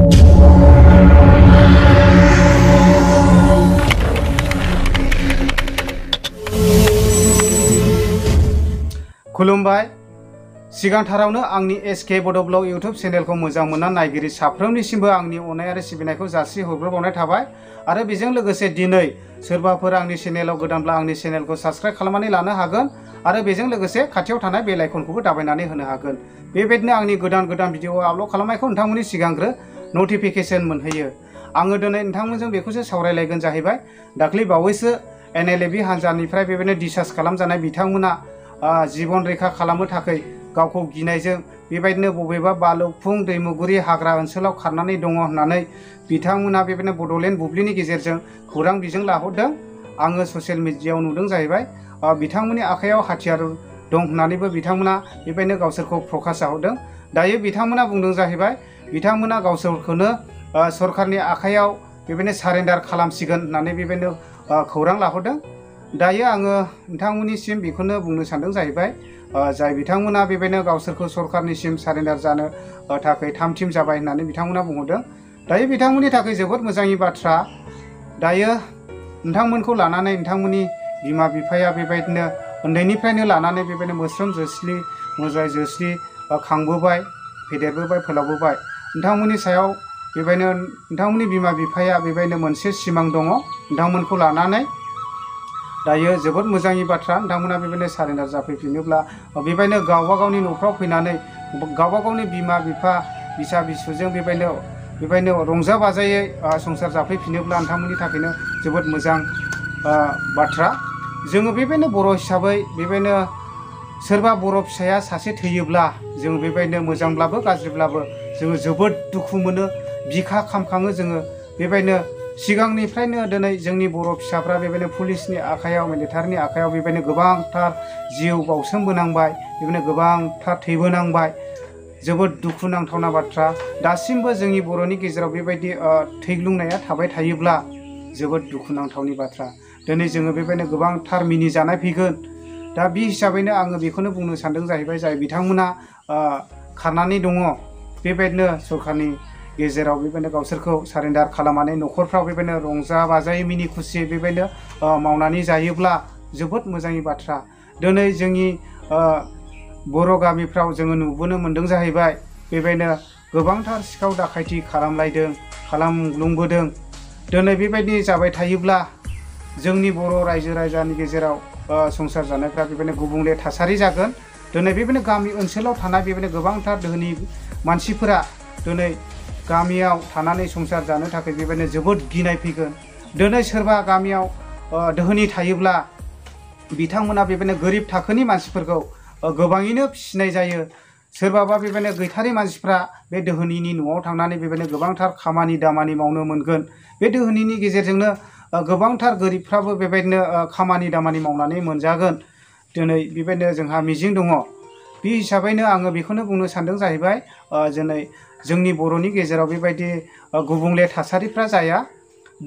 खुलुमबाय सिगांथारावनो आंनि एसके बड' ब्लग यूट्यूब चेनेलखौ मोजां मोनना नायगिरि साफ्रोमनिसिमबो आंनि अननाय आरो सिबिनायखौ जासि हरग्रोबावनाय थाबाय आरो बेजों लोगोसे दिनै सोरबाफोर आंनि चेनेलाव गोदानब्ला आंनि चेनेलखौ साबस्क्राइब खालामनानै लानो हागोन आरो बेजों लोगोसे खाथियाव थानाय बेल आइकनखौबो दाबायनानै होनो हागोन। बेबायदिनो आंनि गोदान भिडिअ आपल'ड खालामनायखौ नोंथांमोननि सिगांग्रो नटिफिकेशन मोनहैयो। आङो दिनै नोंथांमोनजों बेखौसो सावरायलायगोन जाहैबाय दाख्लै बावैसो NLAB हान्जानिफ्राय बेबायदिनो डिसचार्ज खालामजानाय बिथांमोना जीवन रैखा खालामनो थाखाय गावखौ गिनायजों बेबायदिनो बबेबा बालौफुं दैमुगुरि हाग्रा ओनसोलाव खारनानै दङ होननानै बिथांमोना बेबायदिनो बड'लेण्ड बुब्लिनि गेजेरजों खौरां बिजों लाहरदों। आङो ससियेल मिडियायाव नुदों जाहैबाय बिथांमोननि आखायाव हाथियार दं होननानैबो बिथांमोना बेबायदिनो गावसोरखौ प्रकाश हरदों। दायो बिथांमोना बुंदों जाहैबाय बिथांमोना गावसोरखौनो सरकारनि आखायाव बेबायदिनो सारेन्डार खालामसिगोन होननानै बेबायदिनो खौरां लाहरदों। दायो आङो नोंथांमोननिसिम बेखौनो बुंनो सानदों जाहैबाय जाय बिथांमोना बेबायदिनो गावसोरखौ सरकारनिसिम सारेन्डार जानो थाखाय थाम-थिम जाबाय होननानै बिथांमोना बुंहरदों। दायो बिथांमोननि थाखाय जोबोद मोजांनि बाथ्रा। दायो नोंथांमोनखौ लानानै नोंथांमोननि बिमा बिफाया बेबायदिनो उन्दैनिफ्रायनो लानानै बेबायदिनो मोस्रोम जोस्लि मोजाय जोस्लि खांबोबाय फेदेरबोबाय फोलावबोबाय। नोंथांमोननि सायाव बेबायदिनो नोंथांमोननि बिमा बिफाया बेबायदिनो मोनसे सिमां दङ नोंथांमोनखौ लानानै। दायो जोबोद मोजांनि बाथ्रा नोंथांमोना बेबायदिनो सारेन्डार जाफैफिनोब्ला बेबायदिनो गावबा गावनि न'फ्राव फैनानै गावबा गावनि बिमा बिफा बिसा बिसुजों बेबायदिनो रंजा बाजायै संसार जाफैफिनोब्ला नोंथांमोननि थाखायनो जोबोद मोजां बाथ्रा। जोङो बेबायदिनो बर' हिसाबै बेबायदिनो सोरबा बर' फिसाया सासे थैयोब्ला जों बेबायदिनो मोजांब्लाबो गाज्रिब्लाबो जोङो जोबोद दुखु मोनो बिखा खामखाङो। जोङो बेबायदिनो सिगांनिफ्रायनो दिनै जोंनि बर' फिसाफ्रा बेबायदिनो पुलिसनि आखायाव मिलिटारिनि आखायाव बेबायदिनो गोबांथार जिउ बावसोमबोनांबाय बेबायदिनो गोबांथार थैबोनांबाय। जोबोद दुखु नांथावना बाथ्रा। दासिमबो जोंनि बर'नि गेजेराव बेबायदि थैग्लुंनाया थाबाय थायोब्ला जोबोद दुखुनांथावनि बाथ्रा। दिनै जोङो बेबायदिनो गोबांथार मिनिजानाय फैगोन। दा बे हिसाबैनो आङो बेखौनो बुंनो सानदों जाहैबाय जाय बिथांमोना खारनानै दङ बेबायदिनो सरकारनि गेजेराव बेबायदिनो गावसोरखौ सारेन्डार खालामनानै न'खरफ्राव बेबायदिनो रंजा बाजायै मिनि खुसि बेबायदिनो मावनानै जायोब्ला जोबोद मोजांनि बाथ्रा। दिनै जोंनि बर' गामिफ्राव जोङो नुबोनो मोन्दों जाहैबाय बेबायदिनो गोबांथार सिखाव दाखायथि खालामग्लुंबोदों। दिनै बेबायदि जाबाय थायोब्ला जोंनि बर' रायजो राजानि गेजेराव संसार जानायफ्रा बेबायदिनो गुबुंले थासारि जागोन। दिनै बेबायदिनो गामि ओनसोलाव थानाय बेबायदिनो गोबांथार दोहोनि मानसिफोरा दिनै गामियाव थानानै संसार जानो थाखाय बेबायदिनो जोबोद गिनाय फैगोन। दिनै सोरबा गामियाव दोहोनि थायोब्ला बिथांमोना बेबायदिनो गोरिब थाखोनि मानसिफोरखौ गोबाङैनो फिसिनाय जायो। सोरबाबा बेबायदिनो गैथारि मानसिफ्रा बे दोहोनिनि न'आव थांनानै बेबायदिनो गोबांथार खामानि दामानि मावनो मोनगोन। बे दोहोनिनि गेजेरजोंनो गोबांथार गोरिबफ्राबो बेबायदिनो खामानि दामानि मावनानै मोनजागोन। दिनै बेबायदिनो जोंहा मिजिं दङ। बे हिसाबैनो आङो बेखौनो बुंनो सानदों जाहैबाय दिनै जोंनि बर'नि गेजेराव बेबायदि गुबुंले थासारिफ्रा जाया।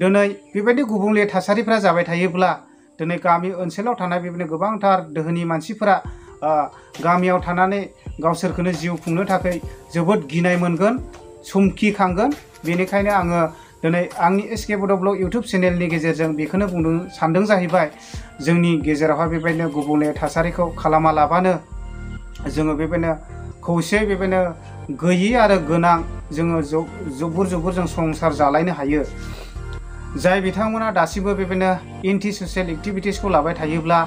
दिनै बेबायदि गुबुंले थासारिफ्रा जाबाय थायोब्ला दिनै गामि ओनसोलाव थानाय बेबायदिनो गोबांथार दोहोनि मानसिफोरा गामियाव थानानै गावसोरखौनो जिउ खुंनो थाखाय जोबोद गिनाय मोनगोन समखिखांगोन। बेनिखायनो आङो दिनै आंनि एसके बड' ब्लग यूट्यूब चेनेलनि गेजेरजों बेखौनो बुंनो सानदों जाहैबाय जोंनि गेजेरावहाय बेबायदिनो गुबुंले थासारिखौ खालामालाबानो जोङो बेबायदिनो खौसे बेबायदिनो गैयि आरो गोनां जोङो जुबुर जों संसार जालायनो हायो। जाय बिथांमोना दासिमबो बेबायदिनो एन्टि ससियेल एक्टिभिटिसखौ लाबाय थायोब्ला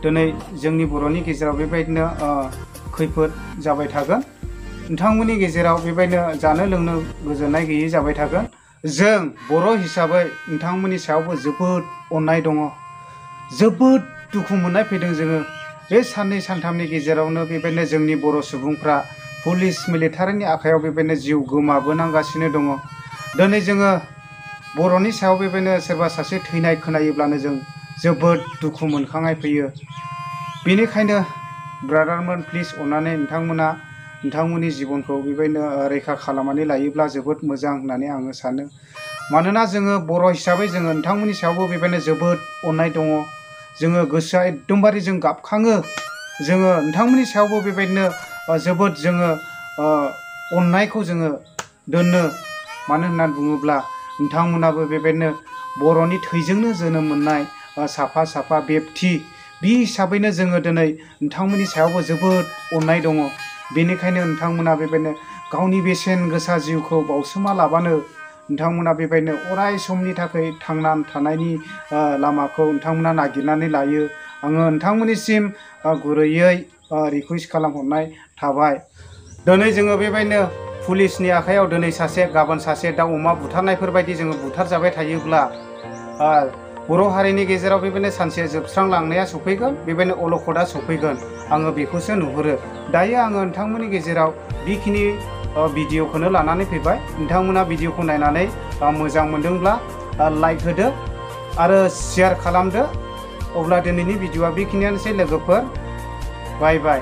दिनै जोंनि बर'नि गेजेराव बेबायदिनो खैफोद जाबाय थागोन। नोंथांमोननि गेजेराव बेबायदिनो जानो लोंनो गोजोननाय गैयै जाबाय थागोन। जों बर' हिसाबै नोंथांमोननि सायावबो जोबोद अननाय दङ। जोबोद दुखु मोननाय फैदों जोङो बे साननै सानथामनि गेजेरावनो बेबायदिनो जोंनि बर' सुबुंफ्रा पुलिस मिलिटारिनि आखायाव बेबायदिनो जिउ गोमाबोनांगासिनो दङ। दिनै जोङो बर'नि सायाव बेबायदिनो सोरबा सासे थैनाय खोनायोब्लानो जों जोबोद दुखु मोनखांनाय फैयो। बेनिखायनो ब्रादारमोन प्लिज अननानै नोंथांमोननि जिबनखौ बेबायदिनो रैखा खालामनानै लायोब्ला जोबोद मोजां होननानै आङो सानो। मानोना जोङो बर' हिसाबै जोङो नोंथांमोननि सायावबो बेबायदिनो जोबोद अननाय दङ। जोङो गोसोआ एकदमबारे जों गाबखाङो। जोङो नोंथांमोननि सायावबो बेबायदिनो जोबोद जोङो अननायखौ जोङो दोननो मानो होननानै बुङोब्ला नोंथांमोनाबो बेबायदिनो बर'नि थैजोंनो जोनोम मोननाय साफा साफा बेक्ति बे हिसाबैनो जोङो दिनै नोंथांमोननि सायावबो जोबोद अननाय दङ। बेनिखायनो नोंथांमोना बेबायदिनो गावनि बेसेन गोसा जिउखौ बावसोमा लाबानो नोंथांमोना बेबायदिनो अराय समनि थाखाय थांनानै थानायनि लामाखौ नोंथांमोना नागिरनानै लायो। आङो नोंथांमोननिसिम गुरैयै रिकुवेस्ट खालामहरनाय थाबाय। दिनै जोङो बेबायदिनो पुलिसनि आखायाव दिनै सासे गाबोन सासे दाउ अमा बुथारनायफोर बायदि जोङो बुथारजाबाय थायोब्ला बर' हारिनि गेजेराव बेबायदिनो सानसे जोबस्रांलांनाया सफैगोन, बेबायदिनो अलखदा सफैगोन। आङो बेखौसो नुहुरो। दायो आङो नोंथांमोननि गेजेराव बेखिनि भिडिअखौनो लानानै फैबाय। नोंथांमोना भिडिअखौ नायनानै मोजां मोनदोंब्ला लाइक होदो आरो शेयार खालामदो। अब्ला दिनैनि भिडिअआ बेखिनियानोसै लोगोफोर। बाय बाय।